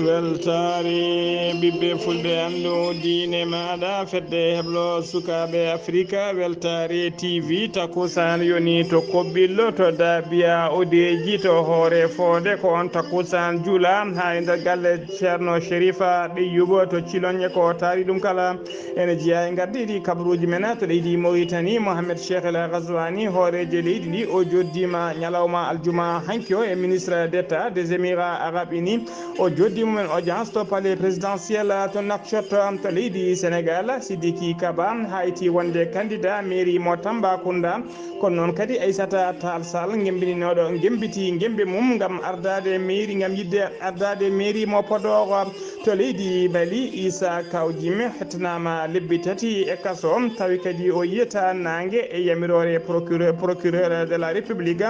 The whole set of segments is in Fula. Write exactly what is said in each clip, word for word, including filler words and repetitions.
Weltaare ɓiɓɓe fulɓe, anndu diine maaɗa, fedde heblo sukaaɓe Afrika, Weltaare T V, takusaan yoni to Kobbillo, to Dabiya Odeji, to Hoore Foode, ko on takusaan jula haa e nder galle Ceerno Sherifa Ɗeyyuba to Ciloñe, ko taari ɗum kala. Ene jeyaa e ngardiiɗi kabaruuji men to leydi Mauritanie, Mohamed Cheikh El Ghazouani, hooreejo leydi ndi, o joddiima ñalawma aljuma hanki o e ministre d'État des Émirats Arabes Unis. O joddiima men audience to palais présidentiel to Nouakchott to leydi Sénégal. Sidiki Kaba hayti wonde candidat mairie mo Tambacounda. Kono noon kadi Aissata Tall Sall, ngemmbininooɗo, ngemmbitii ngemmbe mum ngam ardaade mairie, ngam yiɗde ardaade mairie mo Podor to leydi Mali. Issa Kawjim hettanaama lebbi tati e kaso, tawi kadi o yiyata naange e yamiroore procureur, procureur de la République.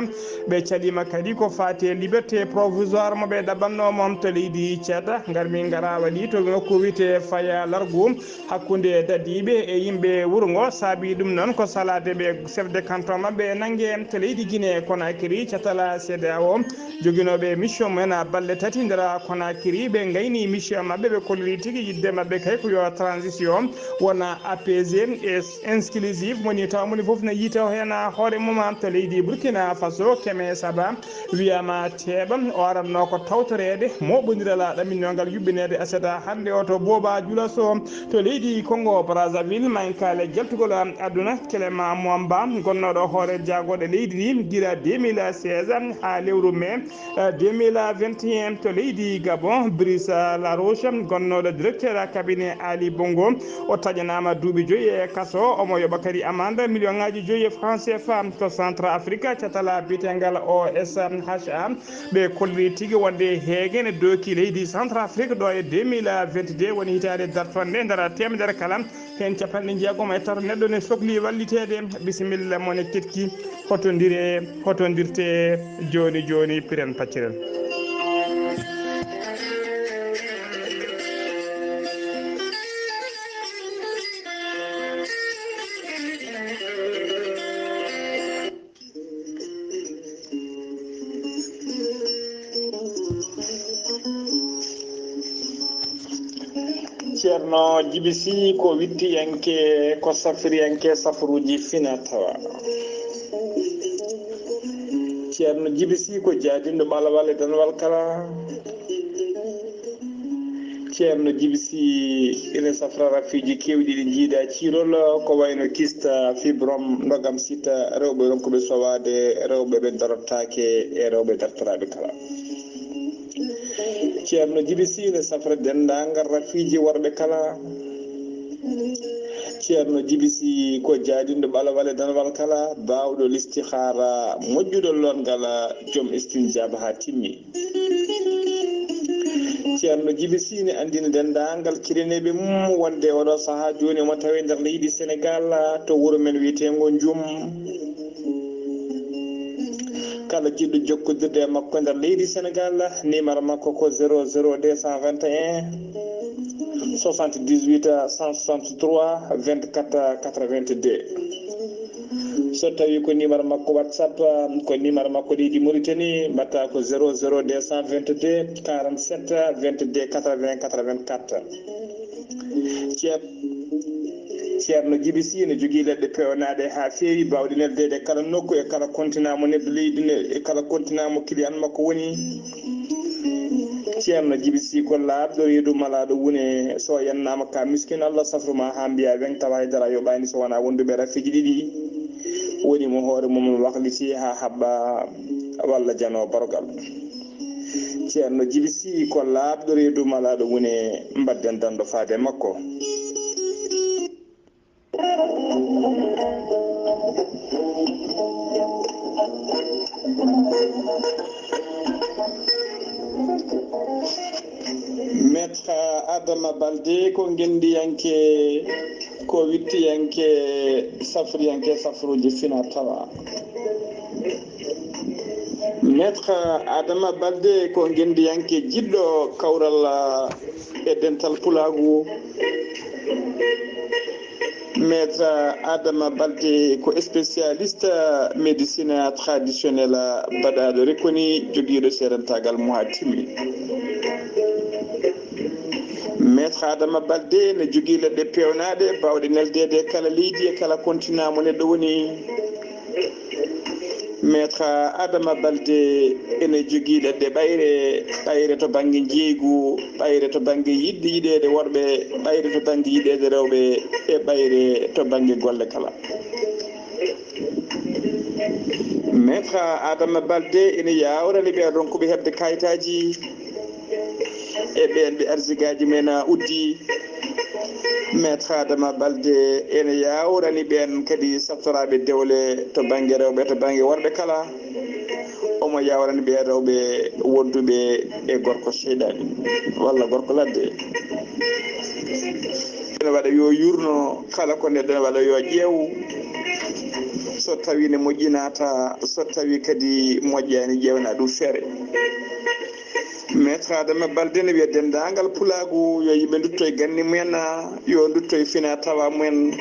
Ɓe caliima kadi ko faati e liberté provisoire mo ɓe ɗaɓɓannoo mo to leydi Tchad. Ngar min ngara waɗi to nokku wiyetee Faya Largu. Hakkunde dadiiɓe e yimɓe wuro ngo saabii ɗum noon ko salaade ɓe chef de canton maɓɓe nannge to leydi Guinée Conakry, catala CEDEAO. Joginooɓe mission mumen a balɗe tati nder Conakry, ɓe ngayni mission maɓɓe, ɓe kolliri tigi yiɗde maɓɓe kay ko yo transition wona apaisée e inclusive, moni tawa moni fof ne yiita heen hoore mum to leydi Burkina Faso, Keme Saba. Wiyama Teeɓa, o aranno ko tawtoreede moɓondiral ɗaminnogal yuɓɓineede aset hannde o to Booba Julaso to leydi Congo Brazzaville, mankale jaltugol aduna Clément Mouamba, gonnoɗo hoore jagooɗe leydi ndi gila deux mille seize haa lewru mai, eh, deux mille vingt et un to leydi Gabon. Brice Laroche, gonnoɗo directeur cabinet Ali Bongo, o taƴanaama duuɓi joyi e kaso, omo yoɓa kadi amande million ngaji joyi e franc C F A. To Centre Afrique, catala biyetengal O S H A, ɓe kolliri tigi wonde heege ne dooki leydi Centre Afrique ɗo e deux mille vingt-deux, woni hitaande dartonde nder teemedere kala, heen capanɗe jeegom e tato neɗɗo ne sokli walliteede. Bisimilla mo ne ketki, hotondire, hotondirte jooni jooni, piren pacciren. Ceerno Jibi Sy ko wittiyanke, ko safriyanke safruuji fina tawa. Ceerno Jibi Sy ko jaadinɗo ɓalawal e danwal kala. Ceerno Jibi Sy ina safra rafiiji keewɗi ɗi njiida ciirol, ko wayno kista, fibrom, ndogam sita, rewɓe ronkuɓe sowaade, rewɓe ɓe darottaake e rewɓe dartoraaɓe kala. Ceerno Jibi Sy ina safra denndaangal rafiiji worɓe kala. Ceerno Jibi Sy ko jaadinɗo ɓalawal e danwal kala, baawɗo listihaara, moƴƴuɗo lootngal, joom istinjaaba haa timmi. Ceerno Jibi Sy ne anndini denndaangal kirineeɓe mum wonde oɗo sahaa jooni omo tawee nder leydi Senegaal to wuro men wiyeteengo Njum. Kala jiɗɗo jokkondirde e makko nder leydi Senegaal, numéro makko ko zéro zéro deux cent vingt et un soixante-dix-huit cent soixante-trois vingt-quatre quatre-vingt-deux. So tawi ko numéro makko WhatsApp, ko numéro makko leydi Mauritanie, mbatta ko zéro zéro deux cent vingt-deux quarante-sept vingt-deux quatre-vingts quatre-vingt-quatre. Ceer-, Ceerno Jibi Sy ne jogii leɗɗe peewnaaɗe haa feewi, baawɗe neldeede e kala nokku, e kala kontinaa mo neɗɗo leydi ne, e kala kontinaa mo client makko woni. Ceerno Jibi Sy ko laaɓɗo reedu malaaɗo wune, so yannaama ka miskin, Allah safru ma haa mbiya weŋ, tawa haydara yoɓaani so wonaa wonduɓe rafiiji ɗiɗi. Woni mo hoore mum wakliti haa haɓɓa walla jano borgal. Ceerno Jibi Sy ko laaɓɗo reedu malaaɗo wune, mbadden danndo faade makko. Maître Adama Balde ko ngenndiyanke, ko wittiyanke safriyanke safruuji fina tawa. Maître Adama Balde ko ngenndiyanke jiɗɗo kawral e Dental Pulaagu, Maître Adama Balde ko spécialiste médecine traditionnelle baɗaaɗo rikoni, jogiiɗo seedantaagal mo haa timmi. Maître Adama Balde ne jogii leɗɗe peewnaaɗe baawɗe neldeede e kala leydi e kala continent mo neɗɗo woni. Maître Adama Balde ene jogii leɗɗe ɓayre, ɓayre to bannge njeeygu, ɓayre to bannge yiɗde yiɗeede worɓe, ɓayre to bannge yiɗeede rewɓe e ɓayre to bannge golle kala. Maître Adama Balde ene yaawrani ɓe ronkuɓe heɓde kayitaaji e ɓeen ɓe arsigaaji men uddi. Maître Adama Balde ene yaawrani ɓeen kadi saftoraaɓe dewle to bannge rewɓe, to bannge worɓe kala. Omo yaawrani ɓe rewɓe wonduɓe e gorko seyɗaani walla gorko ladde. Ene waɗa yo yurno kala ko neɗɗo ene waɗa yo ƴeew. So tawi ne moƴƴinata, so tawi kadi moƴƴani, ƴeewna ɗum feere. Maître Adama Balde ne wiya denndaangal pulaagu yo yimɓe ndutto e ganni mumen, yo ndutto e fina tawa mumen.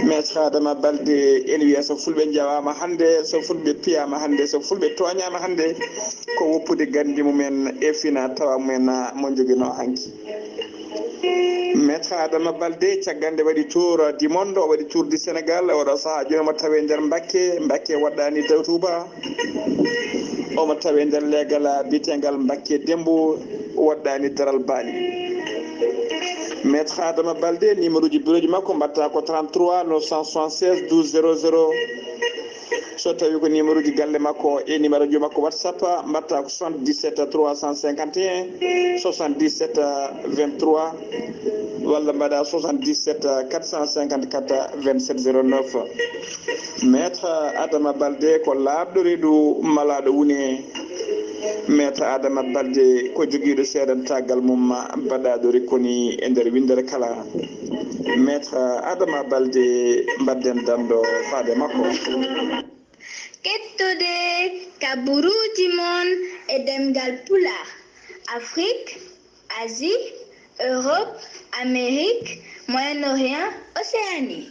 Maître Adama Balde ene wiya so fulɓe njawaama hannde, so fulɓe piyaama hannde, so fulɓe tooñaama hannde, ko woppude ganndi mumen e fina tawa mumen mo njoginoo hanki. Maître Adama Balde, caggal nde waɗi tour du monde, o waɗi tour du Sénégal, oɗo sahaa jooni omo tawe nder Mbakke, Mbakke waɗɗaani Dawtuba, omo tawe nder leegal biyeteengal Mbakke Dembo, waɗɗaani Daral Baali. Maître Adama Balde, numéro ji bureau ji makko mbaɗta ko trente-trois neuf cent soixante-seize douze zéro zéro. So tawi ko numéro ji galle makko e numéro ji makko WhatsApp, mbaɗta ko soixante-dix-sept trois cent cinquante et un soixante-dix-sept vingt-trois, walla mbaɗa soixante-dix-sept quatre cent cinquante-quatre vingt-sept zéro neuf. Maître Adama Balde ko laaɓɗo reedu malaaɗo wune. Maître Adama Balde ko jogiiɗo seedantaagal mum baɗaaɗo rikkoni e nder winndere kala. Maître Adama Balde, mbaɗden danndo faade makko. Kettude kabaruuji mon e ɗemngal Pulaar, Afrik, Asie, Europe, Amérique, Moyen-Orient, Océanie.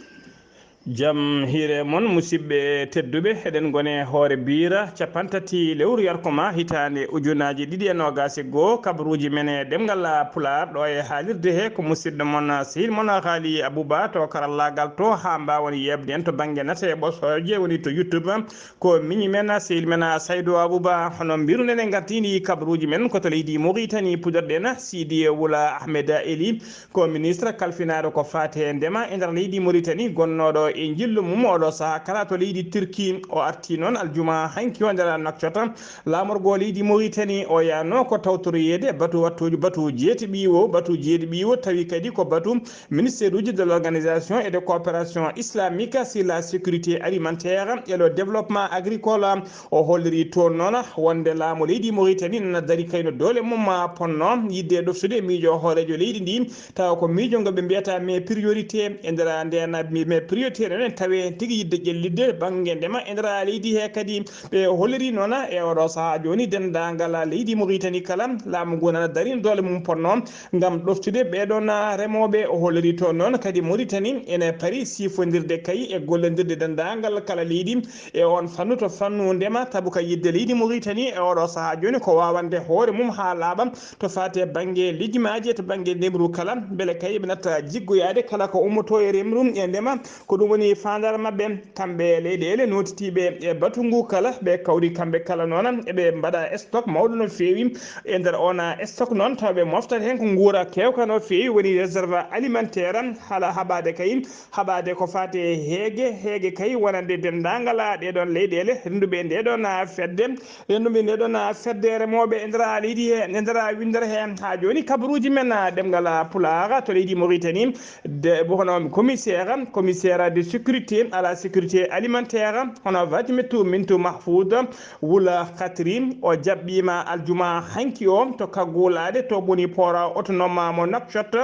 Jam hiire mon, musidɓe tedduɓe, eɗen ngoni e hoore biira cappanɗe tati lewru yarkoma hitaande ujunaaji ɗiɗi e noogaas e goo, kabaruuji men e ɗemngal Pulaar, ɗo e haalirde he ko musidɗo mon, sehil mon Haali Abuba to karallaagal to, haa mbaawon yeeɓde en to bannge nate e ɓosooje, woni to YouTube. Ko miñi men, sehil men Saydu Abuba. Hono mbiruɗen, en ngartini kabaruuji men ko to leydi Moritani, puɗɗorɗen Sidi Wula Ahmed Eli. Ko ministre kalfinaaɗo ko faati e ndema e nder leydi Moritani, gonnooɗo e njillu mum oɗo sahaa kala to leydi Turki. O arti noon aljuma hanki o nder Nouakchott, laamorgo leydi Moritani. O yaano ko tawtoroyeede batu wattuuji, batu jeeɗiɗi o, batu jeeɗiɗi o, tawi kadi ko batu ministère uji de l'organisation et de coopération islamique sur la sécurité alimentaire et le développement agricole. O holliri toon noon wonde laamu leydi Moritani nana dari kayno doole mum ponno yidde ɗoftude miijo hooreejo leydi ndi, tawa ko miijo ngo ɓe mbiyata mes priorités e nder ndeen mes priorités ɗen, tawe tigi yidde ƴellitde bannge ndema e nder leydi he. Kadi ɓe holliri noon e oɗo sahaa jooni denndaangal leydi Moritani kala, laamu ngu nana dari doole mum ponno ngam ɗoftude ɓee ɗoon remooɓe. O holliri toon noon kadi Moritani ene parii siifondirde kay e gollondirde denndaangal kala leydi e oon fannu to fannu ndema, tabu ka yidde leydi Moritani e oɗo sahaa jooni ko waawande hoore mum haa laaɓa to faati e bannge lijimaaji e to bannge ndemru kala, mbele kay ɓe natta jiggoyaade kala ko ummotoo e remru e ndema. Ko ɗum woni faandaare maɓɓe, kamɓe leyɗeele nootitiiɓe e batu ngu kala, ɓe kawri kamɓe kala noon, eɓe mbaɗa stock mawɗo no feewi. E nder oon stock noon, tawa ɓe moftata heen ko nguura keewka no feewi, woni réserve alimentaire, haa haɓaade kay, haɓaade ko faati e heege, heege kay wonande denndaangal ɗee ɗoon leyɗeele rennduɓe ndee ɗoon fedde, rennduɓe ndee ɗoon fedde remooɓe e nder leydi he, e nder winndere he. Haa jooni kabaruuji men ɗemngal Pulaar to leydi Moritani, de, hono commissaire, commissaire sécurité, à la sécurité alimentaire, hono Fatimatu Mintu Mahfoud Wula Khatri, o jaɓɓiima aljuma hanki o to Kaggulaade to Boni Pora autonome mo Nouakchott.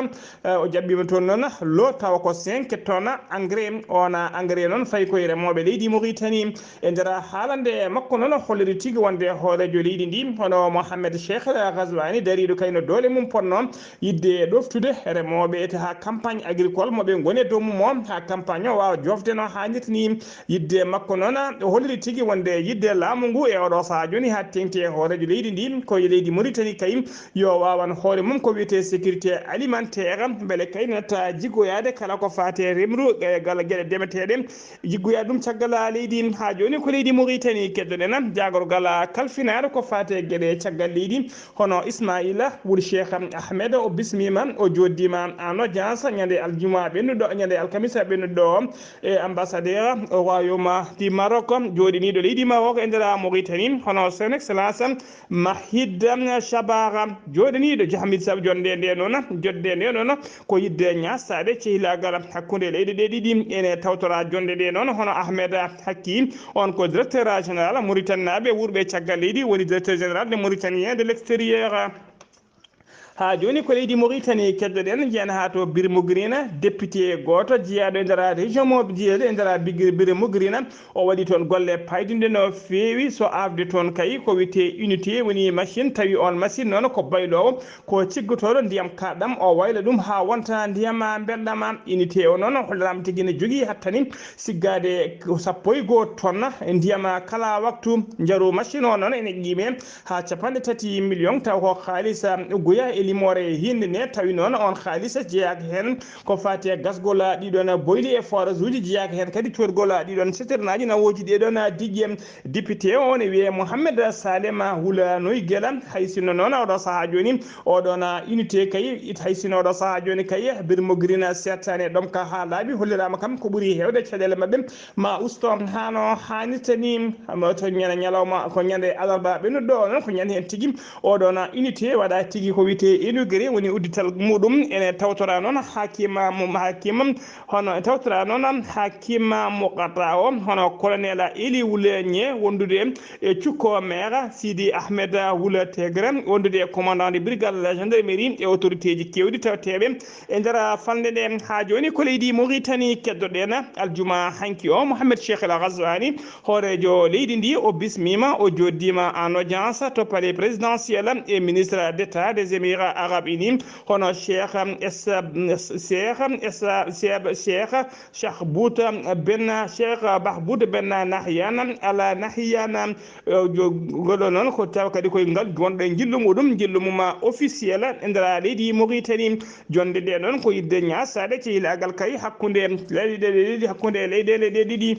Eh, o jaɓɓiima toon noon lo tawa ko cinq tonnes engrais. Oon engrais noon fayi koye remooɓe leydi Mauritanie. E nder haalande makko noon holliri tigi wonde hooreejo leydi ndi, hono Mohamed Cheikh Ghazouani, dariiɗo kayno doole mum potno yidde ɗoftude remooɓe ete haa campagne agricole mo ɓe ngoni e dow mum o, haa campagne o waawa jofde no haanirta ni. Yidde makko noon, o holliri tigi wonde yidde laamu ngu e oɗo sahaa jooni haa teŋti e hooreejo leydi ndi, ko e leydi Mauritanie kay yo waawan hoore mum ko wiyetee sécurité alimentaire, mbele kay nata jiggoyaade kala ko faati e remru e gal geɗe demeteeɗe. Jiggoyaade ɗum caggal leydi haa jooni ko leydi Mauritanie. Keddoɗen jaagorgal kalfinaaɗo ko faati e geɗe caggal leydi, hono Ismaila Wul Cheikh Ahmed, o bismiima, o jooɗdiima en audience ñande aljuma ɓennuɗo, ñande alkamisa ɓennuɗo o, e ambassadeur royaume du Maroc, jooɗiniiɗo leydi Maroc e nder Mauritanie, hono son excellence Mahid Chabara, jooɗiniiɗo Jahmid Sab jonde nde noon, jodde nde noon, ko yidde ñaastaade cehilaagal hakkunde leyɗe ɗe ɗiɗi. Ene tawtora jonde nde noon, hono Ahmed Hakki, on ko directeur général Mauritanie-naaɓe wuurɓe caggal leydi, woni directeur général de Mauritanien de l'extérieur. Haa jooni ko leydi Mauritanie keddoɗen, njeyen haa to Birmougrine, député gooto jeyaaɗo e nder région mo jeyaaɗo e nder Bigir-, Birmougrine, o waɗi toon golle paydunde no feewi. So afde toon kay ko wiyetee unité, woni machine, tawi on machine noon ko bayloowo, ko ciggotooɗo ndiyam kaɗɗam, o wayla ɗum haa wonta ndiyam mbeɗɗam. Unité o noon, holliraama tigi ne jogii hattani siggaade ko sappo e goo tonne ndiyam kala waktu. Njaru machine o noon ene qiime haa capanɗe tati million, taw ko haalisa uggoya e limoore hiinde nde, tawi noon on haalisa jeyaaka heen ko faati e gasgol ɗiɗon boyli e forage uji, jeyaaka heen kadi toorgol ɗiɗon citernaaji na woodi ɗeɗon diƴƴe. Député o ne wiyee Mohamed Salema Wula Noy Gela, hay sinno noon oɗo sahaa jooni, oɗon unité kay, it hay sinno oɗo sahaa jooni kay, Birmougrine seettaani e ɗomka haa laaɓi, holliraama kam ko ɓuri heewde caɗeele maɓɓe ma usto haa no haanirta ni, mo to ñande ñalawma, ko ñande alarba ɓennuɗo o noon, ko ñande heen tigi oɗon unité waɗa tigi ko wiyetee inauguré, woni uddital muɗum. Ene tawtora noon haakima mo, haakima, hono tawtora noon haakima muqatta o, hono colonel Eli Wule Ñe, wondude e cukko maire Sidi Ahmed Wule Tegre, wondude e commandant de brigade de la gendarmerie e autorité ji keewɗi tawteeɓe e nder falnde nde. Haa jooni ko leydi Mauritanie keddoɗen aljuma hanki o. Mohamed Cheikh El Ghazouani, hooreejo leydi ndi, o bismiima, o jooɗdiima en audience to palais présidentiel e ministre d'État des Émirats Arabes Unis, hono Cheikh Es-, Cheikh Es-, Cheikh, Cheikh Cheikh Bout Ben, Cheikh Bahbout Ben Nahyan Al Nahyan, eh, jo-, ngol ɗo noon ko tawa kadi koye ngal wonɗo e njillu muɗum, njillu mum officiel e nder leydi Mauritanie. Jonde nde noon ko yidde ñaasaade cehilaagal kay hakkunde leyɗe ɗe ɗiɗi, hakkunde leyɗeele ɗe ɗiɗi.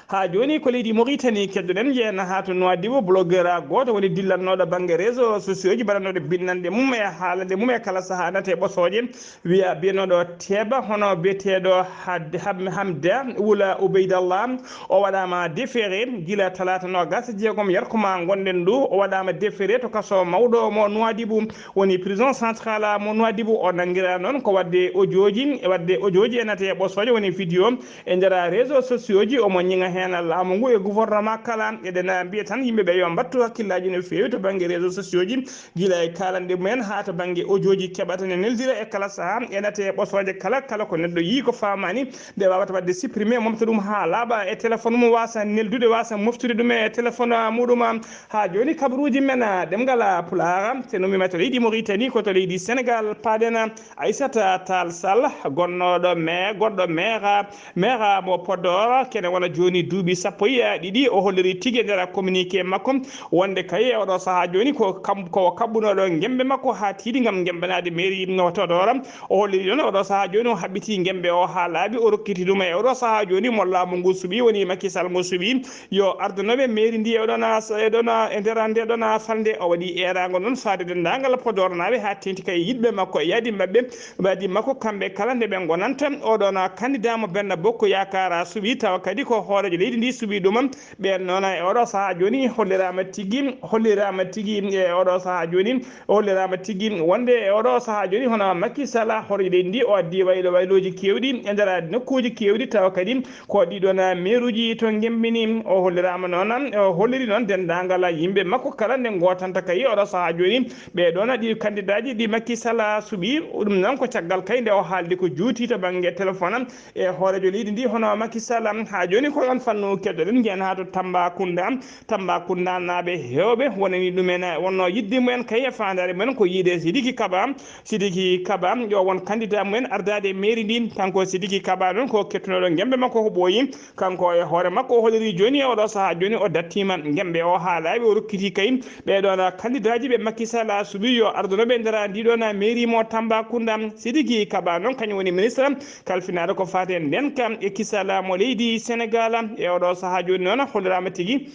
Haa jooni ko leydi Mauritanie keddoɗen, njeyen haa to Nouadhibou, blogueur gooto woni dillannooɗo bannge réseau sociaux ji, mbaɗannooɗo binndanɗe mum e haalande mum e kala sahaa nate ɓosooje, wiya biyanooɗo Teeba, hono biyeteeɗo Had-, Ham-, Hamda Wula Ubeydallah. O waɗaama déféré gila talaata noogaas e jeegom yarko ma ngonɗen ɗo. O waɗaama déféré to kaso mawɗo mo Nouadhibou, woni prison centrale mo Nouadhibou. O nanngiraa noon ko waɗde audio ji, e waɗde audio ji e nate ɓosooje, woni vidéo e nder réseau sociaux ji. Omo ñiŋa heen laamu ngu e gouvernement kala. Eɗen mbiya tan yimɓe ɓe yo mbattu hakkillaaji no feewi to bannge réseau sociaux ji, gila e kaalanɗe mumen haa to bannge audio ji keɓata ne neldira e kala sahaa, e nate ɓosooje kala, kala ko neɗɗo yii ko faamaani, nde waawata waɗde supprimé, momta ɗum haa laaɓa e téléphone mum, waasa neldude, waasa moftude ɗum e téléphone muɗum. Haa jooni kabaruuji men, ah, ɗemngal, ah, Pulaar, so no mbiyata leydi Mauritanie, ko to leydi Sénégal paaɗen. Aissata Tall Sall, gonnooɗo me-, goɗɗo maire, maire mo Podor, kene wona jooni duuɓi sappo e ɗiɗi, o holliri tigi e nder communiqué makko wonde kay e oɗo sahaa jooni ko kam-, ko kaɓɓunooɗo ngembe makko haa tiiɗi ngam ngembanaade mairie no Podor. O holliri noon oɗo sahaa jooni o haɓɓiti ngembe o haa laaɓi, o rokkiti ɗum e oɗo sahaa jooni mo laamu ngu suɓi, woni Macky Sall mo suɓi, yo ardanoɓe mairie ndi e oɗon a-, e ɗon a-, e nder nde ɗon a falnde. O waɗi eeraango noon faade denndaangal Podornaaɓe haa teeŋti kay yiɗɓe makko e yaadi maɓɓe, waadi makko kamɓe kala nde ɓe ngonanta. Oɗon a candidat mo Benno Bokk Yaakaar suɓi, tawa kadi ko hooreejo leydi ndi suɓi ɗum. Ɓen noon e oɗo sahaa jooni holliraama tigi, holliraama tigi e oɗo sahaa jooni, holliraama tigi wonde e oɗo sahaa jooni hono Macky Sall, hoɗo leydi ndi, o addi waylo waylooji keewɗi e nder nokkuuji keewɗi, tawa kadi ko ɗiɗon meeruuji to Ngembini. O holliraama noon, o holliri noon denndaangal yimɓe makko kala nde ngootanta kay oɗo sahaa jooni ɓee ɗoon ɗi kandidaaji ɗi Macky Sall suɓi. Ɗum noon ko caggal kay nde o haaldi ko juuti to bannge téléphone e hooreejo leydi ndi hono Macky Sall. Haa jooni ko oon fannu keddoɗen, njiyen haa to Tambacounda. Tambacounda naaɓe heewɓe wonani ɗumen, wonno yidde mumen kay e faandaare mumen ko yiide Sidiki Kaba. Sidiki Kaba yo won candidat mumen ardaade mairie ndi. Kanko Sidiki Kaba noon ko kettunooɗo ngembe makko ko ɓooyi. Kanko e hoore makko o holiri jooni e oɗo sahaa jooni o dattiima ngembe o haalaaɓe o rokkiti kay ɓee ɗoon kandidaaji ɓe Macky Sall suɓi yo ardonoɓe nder ndi ɗoon mairie mo Tambacounda. Sidiki Kaba noon kañum woni ministre kalfinaaɗo ko faati e ndenka e kisal mo leydi Sénégal. E oɗo sahaa jooni noon holliraama tigi,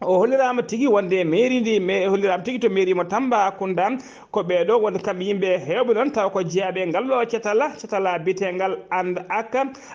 o holliraama tigi wonde mairie ndi, mais holliraama tigi to mairie mo Tambacounda ko ɓee ɗo woni kam yimɓe heewɓe noon taw ko jeyaaɓe e ngal ɗo catal, catal biyeteengal And Ak,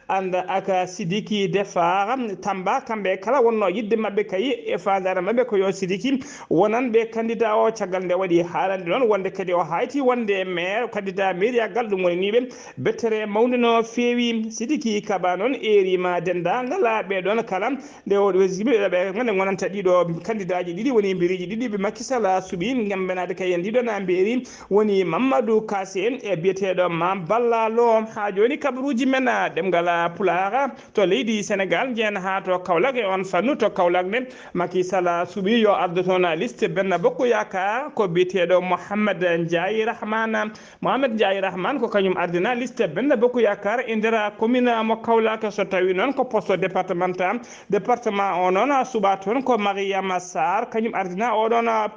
And Ak Sidiki Defar Tamba. Kamɓe kala wonno yidde maɓɓe kay e faandaare maɓɓe ko yo Sidiki wonan ɓe candidat o. Caggal nde waɗi haalande noon wonde kadi o hayti wonde maire, candidat maireyaagal, ɗum woni ni ɓe bettere mawnde no feewi. Sidiki Kaba noon eeriima denndaangal ɓee ɗoon kala nde o wesiɓe ɓe ɓe ngonanta ɗiɗo kandidaaji ɗiɗi woni mbiriiji ɗiɗi ɓe Macky Sall suɓi ngembenaade kay en ɗiɗo na mbeeri woni Mamadou Kassé e biyeteeɗo Mame Balla Lo. Haa jooni kabaruuji men, ah, ɗemngal, ah, Pulaar to leydi Sénégal, njiyen haa to Kaolack e oon fannu to Kaolack nde Macky Sall suɓi yo ardo toon liste Benno Bokk Yaakaar ko biyeteeɗo Mohamed Ndiaye Rahman. Mohamed Ndiaye Rahman ko kañum ardina liste Benno Bokk Yaakaar e nder commune mo Kaolack. So tawi noon ko poste départemental, département o noon suɓa toon ko Mariama Sarr, kañum ardina oɗon, ah,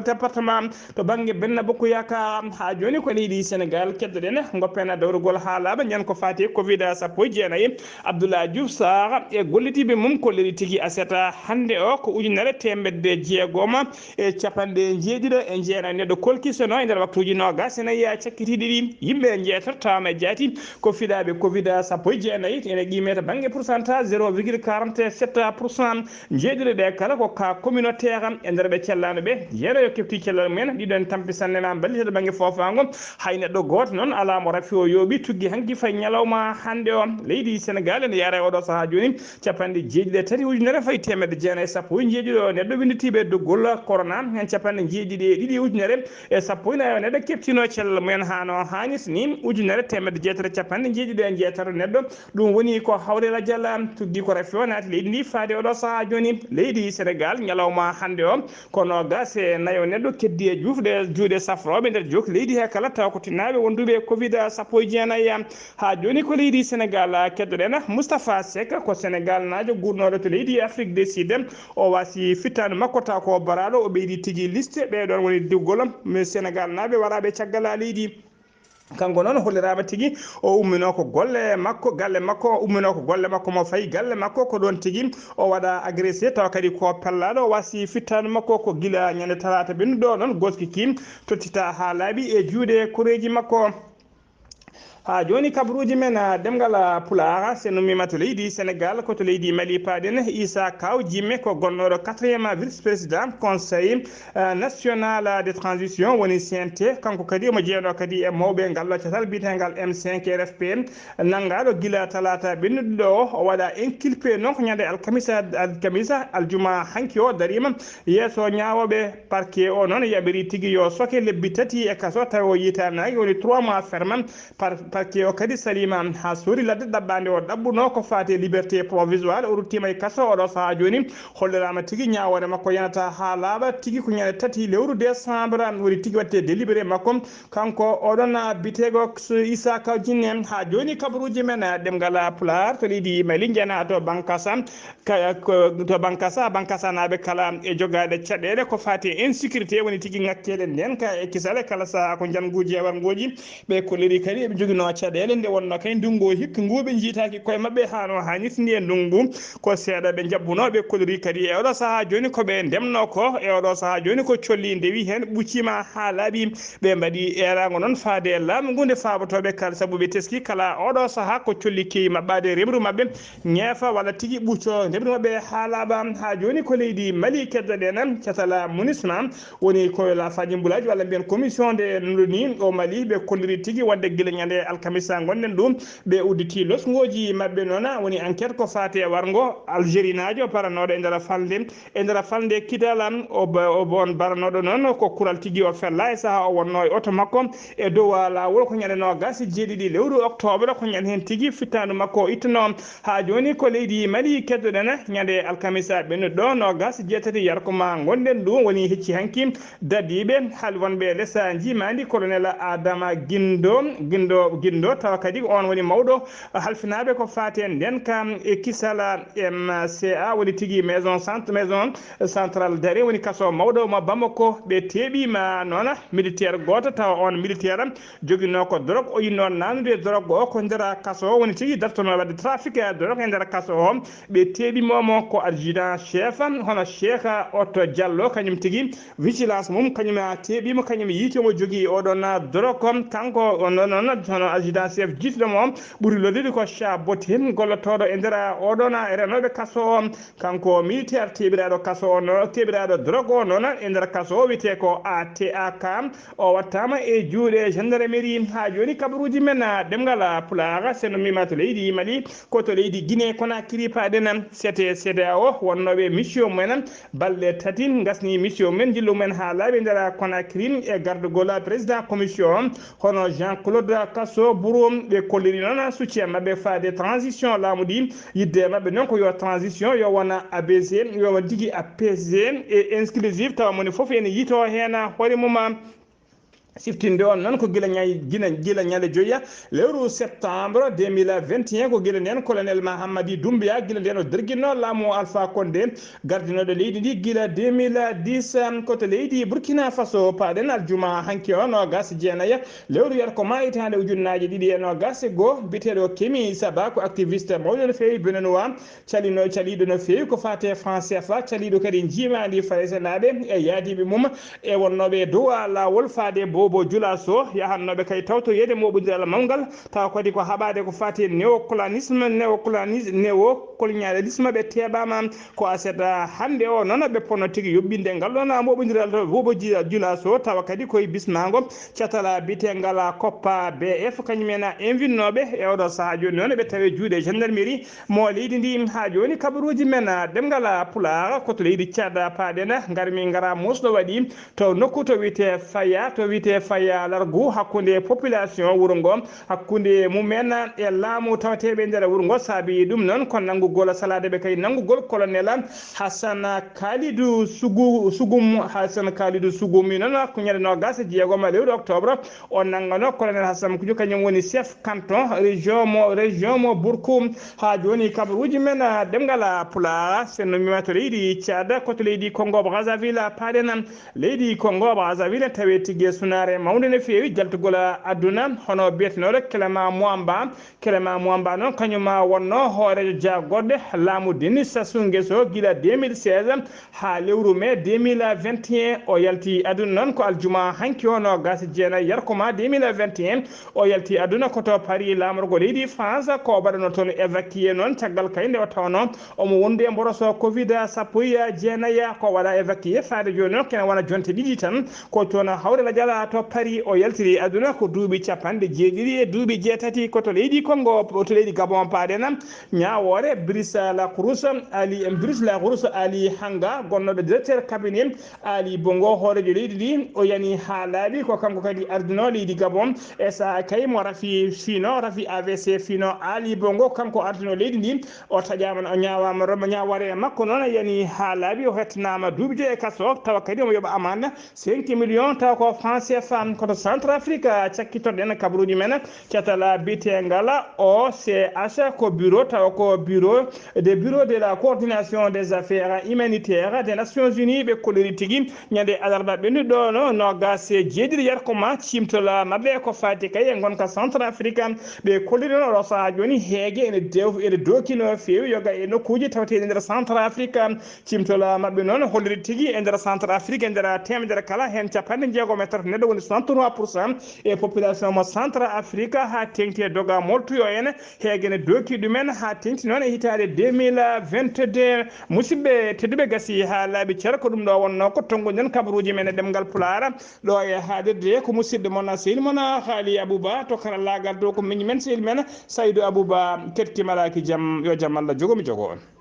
département to bannge Benno Bokk Yaakaar. Haa jooni ko leydi Sénégal keddoɗen, ngoppen dowrugol haa laaɓa, ñande ko faati e covid sappo e jeenayi. Abdoulaye Diouf Sarr e gollitiiɓe mum kolliri tigi aset hannde o ko ujunere teemedde jeegom e capanɗe njeeɗiɗo e jeenayi neɗɗo kolki sono e nder waktuuji noogaas e nayi cakkitiiɗi ɗi. Yimɓe njeetato tawaama e jaati ko fiɗaaɓe covid sappo e jeenayi, ene qiimee to bannge pourcentage zéro virgule quarante-sept pour cent. Njeeɗiɗo ɓe kala ko cas communautaire e nder ɓe cellaano ɓe. Jeeɗiɗo kefti cellal mumen, ɗiɗo en tampi sanne ma mballita to bannge foofaango. Hay neɗɗo gooto noon alaa mo rafi o yooɓi tuggi hanki fay ñalawma hannde o. Leydi Sénégal ene yaara e oɗo sahaa jooni capanɗe jeeɗiɗi e tati ujunere fayi teemedde jeenayi e sappo e njeeɗiɗo neɗɗo winnditiiɓe doggol corona, heen capanɗe jeeɗiɗi e ɗiɗi ujunere e sappo e nayo neɗɗo keɓtino cellal mumen haa no haanirta ni, ujunere teemedde jeetati e capanɗe jeeɗiɗi e jeetati neɗɗo. Ɗum woni ko hawre lajal tuggi ko rafi o naati leydi ndi faade oɗo sahaa jooni. Leydi Sénégal ñalawma hannde o ko noogaas e nayo neɗɗo keddi e juufde juuɗe safrooɓe nder jook leydi he kala taw ko tinnaaɓe wonduɓe e covid sappo e jeenayi. Haa jooni ko leydi Sénégal keddoɗen. Moustapha Seck ko Sénégal naajo gurnooɗo to leydi Afrique du Sud. O wasi fittaandu makko taw ko baraaɗo, o ɓeydi tigi liste ɓee ɗoon woni diwgol Sénégal naaɓe waraaɓe caggal leydi. Kanko noon holliraama tigi o umminoo ko golle makko, galle makko, o umminoo ko golle makko mo fayi galle makko, ko ɗoon tigi o waɗa agressé tawa kadi ko pellaaɗo, o wasi fittaandu makko ko gila ñande talaata ɓennuɗo noon goski kim tottita haa laaɓi e juuɗe koreeji makko. Haa jooni kabaruuji men, ah, ɗemngal, ah, Pulaar, so en ummiima to leydi Sénégal, ko to leydi Mali paaɗen. Issa Kaw Jimme ko gonnooɗo quatrième vice-président Conseil, ah, national de transition, woni C N T. Kanko kadi omo jeyanoo kadi e mawɓe ngal ɗo catal biyeteengal M cinq R F P, nanngaaɗo gila talaata ɓennuɗo o. O waɗa inculpé noon ko ñande alkamisa, alkamisa, aljuma hanki o dariima yeeso ñaawooɓe. Parquet o noon yaɓiri tigi yo soke lebbi tati e kaso, tawi o yiytaanaaki, woni trois mois ferme. Par-, parquet o kadi saliima haa soori ladde ɗaɓɓaande o ɗaɓɓunoo ko faati e liberté provisoire, o ruttiima e kaso. Oɗo sahaa jooni holliraama tigi ñaawoore makko yanata haa laaɓa tigi ko ñande tati lewru décembre, woni tigi waɗte délibéré makko. Kanko oɗon biteego Issa Kaw Jinne. Haa jooni kabaruuji men ɗemngal Pulaar to leydi Mali, njiyen haa to Bankasa, ka-, ko, to Bankasa, Bankasanaaɓe kala e jogaade caɗeele ko faati e insécurité, woni tigi ŋakkeele ndeenka e kisale kala sahaa ko njannguuji e warngooji. Ɓe kolliri kadi eɓe njogii caɗeele nde wonnoo kay ndunngu o hikka ngu ɓe njiytaaki koye maɓɓe haa no haanirta. Ndu e ndunngu ko seeɗa ɓe njaɓɓunoo, ɓe kolliri kadi e oɗo sahaa jooni ko ɓe ndemnoo ko. E oɗo sahaa jooni ko colli ndewi heen ɓucciima haa laaɓi. Ɓe mbaɗi eeraango noon faade e laamu ngu nde faabotooɓe kala, sabu ɓe teski kala oɗo sahaa ko colli keewi maɓɓaade remru maɓɓe, ñeefa walla tigi ɓucco remru maɓɓe haa laaɓa. Haa jooni ko leydi Mali keddoɗen, catala munisma woni ko la Fadji Boulaye walla mbiyen commission de l'ONU au Mali, ɓe kolliri tigi wonde gila ñande alkamisa ngonɗen ɗum, ɓe udditi losngooji maɓɓe noon, woni enquête ko faati e warngo Algérie naajo paranooɗo e nder falnde, e nder falnde Kidal. O ba-, o bon baranooɗo noon ko kural tigi o fella e sahaa o wonnoo e oto makko e dow laawol ko ñande noogas e jeeɗiɗi lewru octobre, ko ñande heen tigi fittaandu makko o ittanoo. Haa jooni ko leydi Mali keddoɗen, ñande alkamisa ɓennuɗo noogas e jeetati yarko ma ngonɗen ɗum woni hecci hanki dadiiɓe hal wonɓe lesa njiimaandi colonel Adama Gindo, Gindo, Gindo, tawa kadi ko on woni mawɗo halfinaaɓe ko faati e nden ka e kisal M C A, woni tigi maison cent-, maison centrale d'arrêt, woni kaso mawɗo mo Bamako. Ɓe teeɓiima noon militaire gooto, tawa on militaire joginoo ko drogue, o yinnoo nanude drogue o ko nder kaso o, woni tigi dartonoo waɗde trafic e drogue e nder kaso o. Ɓe teeɓiima mo ko adjudant chef, hono Cheikh Otto Diallo, kañum tigi vigilance mum, kañum a teeɓiima, kañum yiiti omo jogii oɗon drogue. Kanko on ɗon noon, hono adjudant chef jiituɗo mo, ɓuri lordude ko Cha Bote, gollotooɗo e nder oɗon renooɓe kaso o. Kanko militaire teeɓiraaɗo kaso o noon, teeɓiraaɗo drogue o noon e nder kaso o wiyetee ko A T A K. O wattaama e juuɗe gendarmerie. Haa jooni kabaruuji men, ah, ɗemngal, ah, Pulaar, so no mbiimaa to leydi Mali, ko to leydi Guinée Conakry paaɗen. Sete C D A O wonnooɓe mission mumen balɗe tati ngasni mission men, njillu men haa laaɓi nder Conakry e gardugol président commission hono Jean-Claude Kasso Buru. Ɓe kolliri noon soutien maɓɓe faade transition laamu ɗi. Yidde maɓɓe noon ko yo transition yo wona A B C, yo won tigi A P C e inclusive, tawa moni fof ene yiytoo heen hoore mum. Siftinde on noon ko gila ñay-, gila, gila ñande joya lewru septembre deux mille vingt et un, ko gila nden colonel Mahammadi Doumbouya, gila nden o derginno laamu Alpha Condé, gardinooɗo leydi ndi gila deux mille dix, um, ko to leydi Burkina Faso. Paaɗen aljuma hanki o, noogas e jeenayi lewru yarko ma hitaande ujunnaaji ɗiɗi e noogas e goo, biyeteeɗo Kemi Saba, ko activiste mawɗo no feewi Benenoa, calino, caliiɗo no feewi ko faati e franc C F A, caliiɗo kadi njiimaandi Faraysenaaɓe e yaadiiɓe mum e wonnooɓe e dow laawol faade Bobo Julaso, yahannooɓe kay tawtoyeede mooɓondiral mawngal, tawa kadi ko haɓaade ko faati e néocolonisme, néocolonisme, néocolonialisme, ɓe teeɓaama ko aset hannde o noon ɓe ponno tigi yuɓɓinde ngal ɗoon mooɓondiral to Bobo Ji-, Julaso, tawa kadi koye bismaango catal biyeteengal Coppa B F, kañum en invinnooɓe e oɗo sahaa jooni noon ɓe tawi juuɗe gendarmerie mo leydi ndi. Haa jooni kabaruuji men, ah, ɗemngal, ah, Pulaar, ko to leydi Tchad paaɗen, ngarmi ngara muusɗo waɗi to nokku to wiyetee Faya, to wiyetee Faya Largu, hakkunde population wuro ngo, hakkunde mumen e laamu tawateeɓe nder wuro ngo. Saabi ɗum noon ko nanngugol salaade ɓe kay nanngugol colonel Hassan Khalidou Sougou-, Sougou-, Hassan Khalidou Sougou, mi noon ko ñande noogas e jeegom lewru octobre, o nanngano colonel Hassan Kujo, kañum woni chef canton région mo, région mo Bourkou. Haa jooni kabaruuji men, ah, ɗemngal, ah, Pulaar, so no mbiimaa to leydi Tchad, ko to leydi Congo Brazzaville paaɗen. Leydi Congo Brazzaville tawi tigi e sunaare mawnde no feewi jaltugol, ah, aduna, hono biyetenooɗo Clément Mouamba. Clément Mouamba noon kañum wonnoo hooreejo jaagorɗe laamu Denis Sassou Nguesso gila deux mille seize haa lewru mai deux mille vingt et un. O yalti aduna noon ko aljuma hanki o noogas e jeenayi yarko ma deux mille vingt et un. O yalti aduna ko to Paris, laamorgo leydi France, ko o mbaɗanoo toon évacué noon caggal kay nde o tawnoo omo wondi e mboroso covid sappo e jeenayi. Ko waɗa évacué faade jooni noon kene wona jonte ɗiɗi tan. Ko toon hawre lajal to Paris o yaltiri aduna ko duuɓi capanɗe jeeɗiɗi e duuɓi jeetati, ko to leydi Congo, to leydi Gabon paaɗen. Ñaawoore Brice Lacroix Ali, Brice Lacroix Ali Hanga, gonnooɗo directeur cabinet Ali Bongo, hooreejo leydi ndi, o yani haa laaɓi ko kanko kadi ardinoo leydi Gabon. E sahaa kay mo rafi fiino, rafi A V C fiino Ali Bongo, kanko ardinoo leydi ndi, o taƴaama, o ñaawaama, roma ñaawoore makko noon yani haa laaɓi, o hettanaama duuɓi joyi e kaso, tawa kadi omo yoɓa amande cinq millions, tawa ko franc C F A. Ko to Centrafrique cakkitoɗen kabaruuji men, catal biyeteengal O C H, ko bureau, tawa ko bureau des bureaux de la coordination des affaires humanitaires des Nations Unies ɓe kolliri tigi ñande alarba ɓennuɗo no nogas e jeeɗiɗi yarkoma cimtola maɓɓe ko fati kay e gonka centre afrique. Ɓe kolliri noon oɗo saha joni heege ene dew ene dookino feewi yoga e nokkuji tawteɗi nder centre afrique. Cimtola maɓɓe noon holliri tigi e nder centre afrique e nder temedere kala hen capanɗe jeegom e tati neɗɗo woni soixante-trois pour cent e population mo centre afrique ha tengti e doga moltuyo en heege ne dooki ɗumen ha tengti noon e hitaande deux mille vingt-deux. Musidɓe tedduɓe gasi ha laaɓi ceer ko ɗum ɗo wonno ko tonguɗen kabaruji men e ɗemgal pulaar ɗo e haalirde ko musidɗo mon sehil mon haali abouba to karallagal to ko miñi men sehil men saydu abouba kettimalaki jam yo jam allah jogomi jogo on.